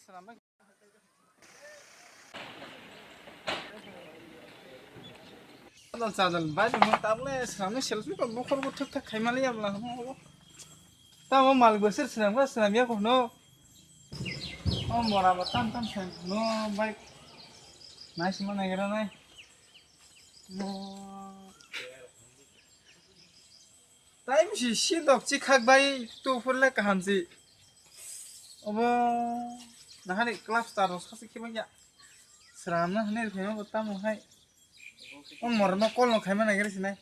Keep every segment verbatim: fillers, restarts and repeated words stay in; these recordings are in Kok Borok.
Chadal, chadal, bai, mo tabuk le swnamwi selfie kok bukhuk buthuk thak khai mali abla hamo. Tamo malik bo sir swnam kha, swnam ya kono. O mora bo tam tam sai no bai. Nai sima nai gra nai. Tai bisi si dok chi khak bai tu phur le kaham si. Obo nahani club star rok sasi khiba ya. Sram na hani rwphai ma bo tamo hai. O mor no call no khaima nai gari sinai.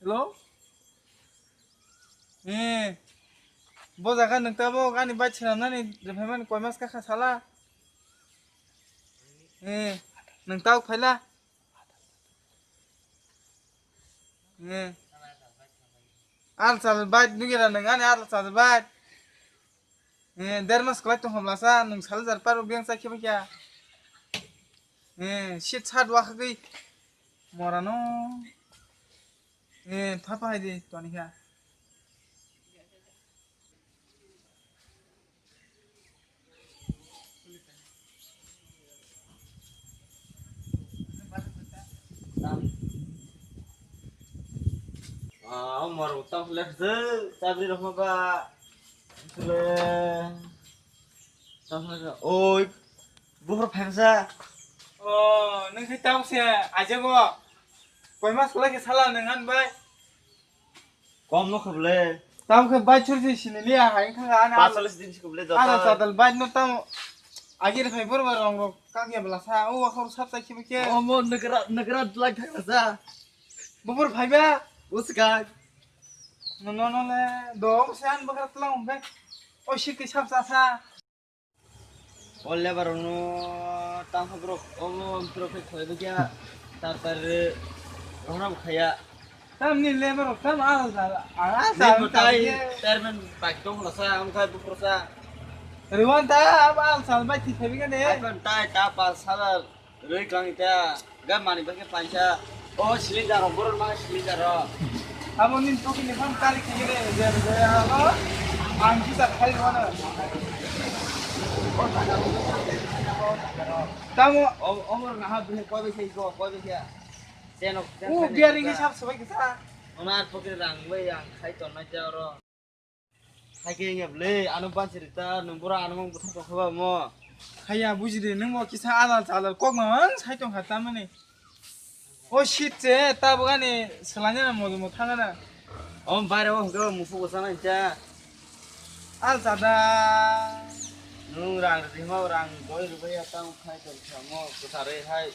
Hello? Eh. Bo jaga nung tabo gani bai sram nani rwphai mani koi mas ka kha sala. Eh. Nung tau phaila. Eh. Al sal bait nugira nang ani al sal bait. Eh, der mas kwlai tong hamla sa nung sal jar paro biang sa khiba kya. Eh, shit sat wa khagwi. Morano. Eh, thapa hai di toni kha. Ah, o mor utang lek se, chabri rok ma ba. Sule. Tang lek, oi, buhur phaimsa. Oh, nung khai tang se, aja go. Koi mas kwlai khe sala nang han bai. Kom no khablai. Tam khe bai churji sini liya hai kha ana. Pasolis din si khablai jota. Ana chadal bai no tam agir phai bor bar rong rok kak ya bla sa o akhor sap sai khibi khe. O mo nagra nagra lag thang sa. Bubur phai ba. Uska. No no no le do se an bakra tlang be. O shi ke sap sa sa. O lebar rokno tangkha borok omo borok khe khwlaibaikha tar tar rwna bo khaiya. Tamni lebar rok tam al sal, al sal. Chairman bike tong khwlasa, amkhai bukhrosa. Rwan ta, ab al sal bai thik khaibikha de. Ai ban tai ta pas sal. Rwi kang ita, ga mani bakhe paisa. O cylinder rok, borok ma cylinder rok. Abo ni toki ni phang kali khe de, de, de, abo. Ang kisa khai mano. Tamo, o, omor na ha bini koi bai sai ko, koi bai sai. Senok, o, bearing ni sab sabai kisa. Ona toki rang bai ang khai ton mai ja oro. Hai khe wngya bwle, ano bansi rita, nwng boro ano mang bwthang tongkha ba mo. Haiya, buji de, nwng bo kisa adal chadal kok ma mang sai tongkha tamani. O shit che, tabuk ani swlainani modo mo thangana. O baire o hwnkhe muphuk bwsana hincha. Al chada. Nwng rang rwdi hima rang doi rwbai ya tang khai tongkha mo kwtharwi hai.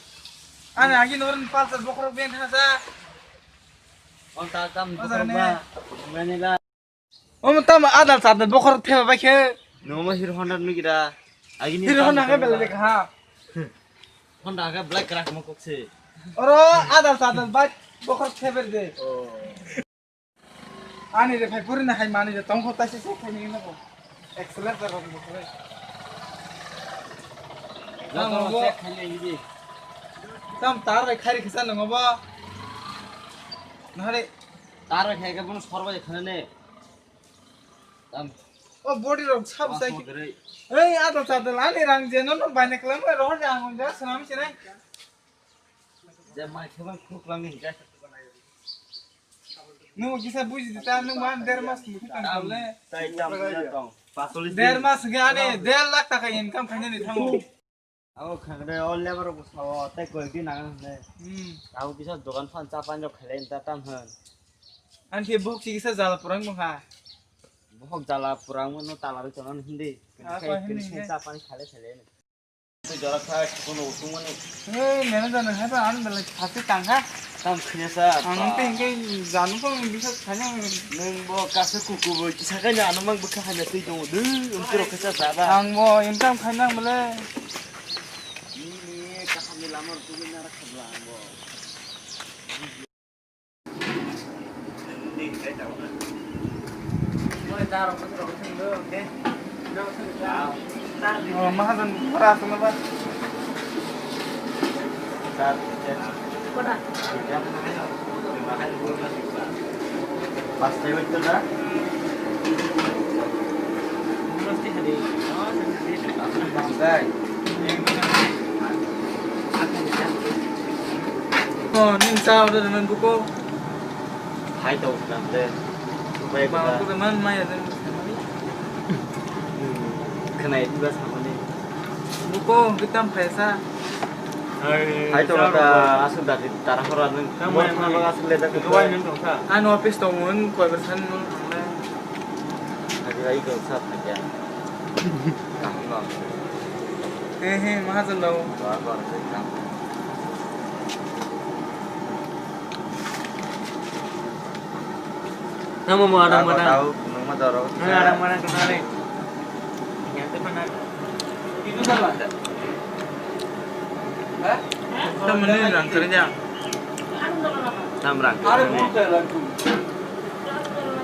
Ani agi norni palsar bokhorok beng thangsa. O ta tam bokhorok ba. Nani la. Omo tamo adal chadal bokhorok theba bai khe. Nomo Hero Honda nukira. Agini Hero Honda khe belai lekha ha. Honda khe black crack mo kokse. Oro adal chadal bai bokhorok theber de. Oh. Ani re phai puri na hai mani de tongkho taisi se khai ni nako. Accelerator rok bokhorok. Joto se khai ni di. Tam tar bai khai ri kisa nongo bo. Nahare. Tar bai khai khe bono sor bai khana ne. Tam. O body rok sab sai. Ei adal chadal ani rang je no no bai ne klam rohor ja ang ja swnam sinai. Je mai khe ban khuk lang ni ja. Nwng kisa buji di ta nwng man der mas ni khe tang le. Tai tam buja tong. Pasolis. Der mas ge ani der lakh taka income khainani thango. Abo khangre o lebar rok sao tai koi di nang ne. Hmm. Abo kisa dogan phan cha pan rok khaile ta tam han. An khe bok si kisa jala purang mo ha. Bok jala purang mo no tala ri tonan hindi. Ah, koi hindi. Kisa cha pan khale khale. Tu jora kha kono utung mani. Hey, mena jana hai ba an belai khasi tang ha. Tam khine sa. Ang te hingke janu ko bisa khanya. Neng bo kasa kuku bo kisa kanya anu mang bukha hanya tei tongo de. Ungkuro kasa sa ba. Ang bo income khainang bole. Ni, ni, kaham ni lama rw tugwi nara khabla ang bo. Ni, kai ta wala. Mo ta ro ko ro ko thung do, okay. Oh, mahajan pura aswk na ba. Sir, sir. Kota? Pas tewit tu dah. Oh, nini cha order naman buko. Hai to, naman le. Ba, ko man maya den. Khnai diba samani. Buko, hwnkhe tam phaisa. Hai to, ta asuk dati tara hora nung. Tam maya maya. Asuk le dati. Ano office to mun, koi bersan mun. Hai, ai ko sa thakya. He, he, mahajon rao. Namo mo adang madang. Nang adang madang kenal ni. Tam ni rang kerja. Tam rang.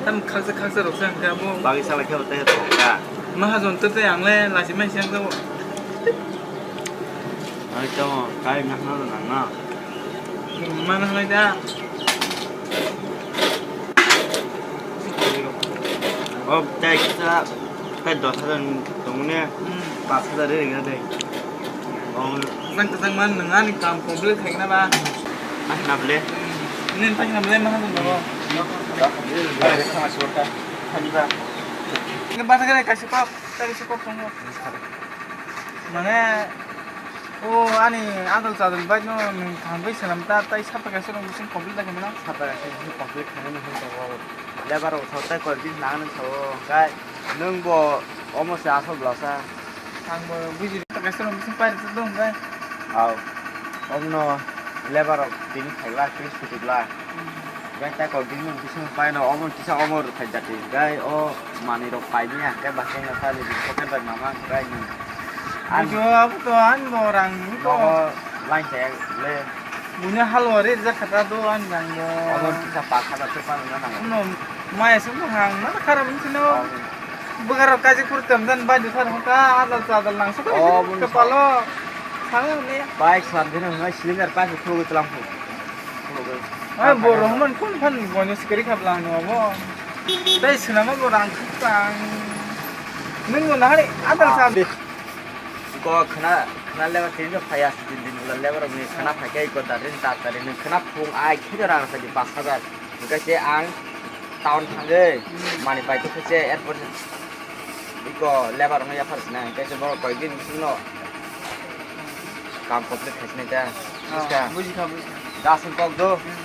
Tam khaksa khaksa rok se hwnkhe abo. Bagwi salai khe tei rok ka. Mahajon tei tei ang le lachimai se ang tei. Ai tamo kai nang na nang na. Mana hai da. O tei kisa. Tei dos hajar tongmani. Hmm. Pas hajar ri ringa dei. Kwchang kwchang man nwng ani kam complete khaina ba. Mas na ble. Nini tang na ble ma hwn ba. Ini ba thang kaisa kok, kaisa kok tongo. Mane o ani adal chadal bai no nwng thang bai swnam ta tai sapa kaisa rong bising complete khaina. Sapa kaisa complete khaina nwng tongo. Lebar rok thok tai koi din nang nang sao kai. Nwng bo omo se asol bwlasa. Ang bo buji ta kaisa rong bising pai rwchuk dong kai. Au. Omno lebar rok tini khaila kri sutukla. Hmm. Gai ta kok din nwng bising pai no omo kisa omo rwthai jati. Gai o manwi rok pai ni hwnkhe baksa na sa ni pocket bai mama gai ni. An jo abu to an bo rang ni to. Nogo line sa le. Buini halwa rijak kha ta do ani rang bo. Omo kisa pakha da se pa na nang. No maya se bo hang na khara mun sino. Omo. Bwkha rok kaisa kurtam jan bai dusar hota adal chadal nang sok. Omo. Kepalo. Sang ni. Bike san dino ngai cylinder pa se throgo tlang phu. Ai bo rohman kun phan bono sikari khap lang no bo. Dai sinama bo rang khutang. Nung no nahari adal chadal. Ko khna, khna lebar tin jo phaya, tin din ulo lebar ni khna phai kai ko darin ta darin ni khna phung ai khida rang sa di pas hajar. Hingke se ang town thangwi mani pai to se airport iko lebar no yaphar sina hingke se borok koi din sino kam complete khai sina ta. Ah, buji kha, buji kha. Dasin kok do. Hmm.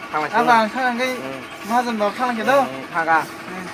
Thang lai sini. Ang thang khe mahajon bab thang khe do. Hmm, thang kha. Hmm.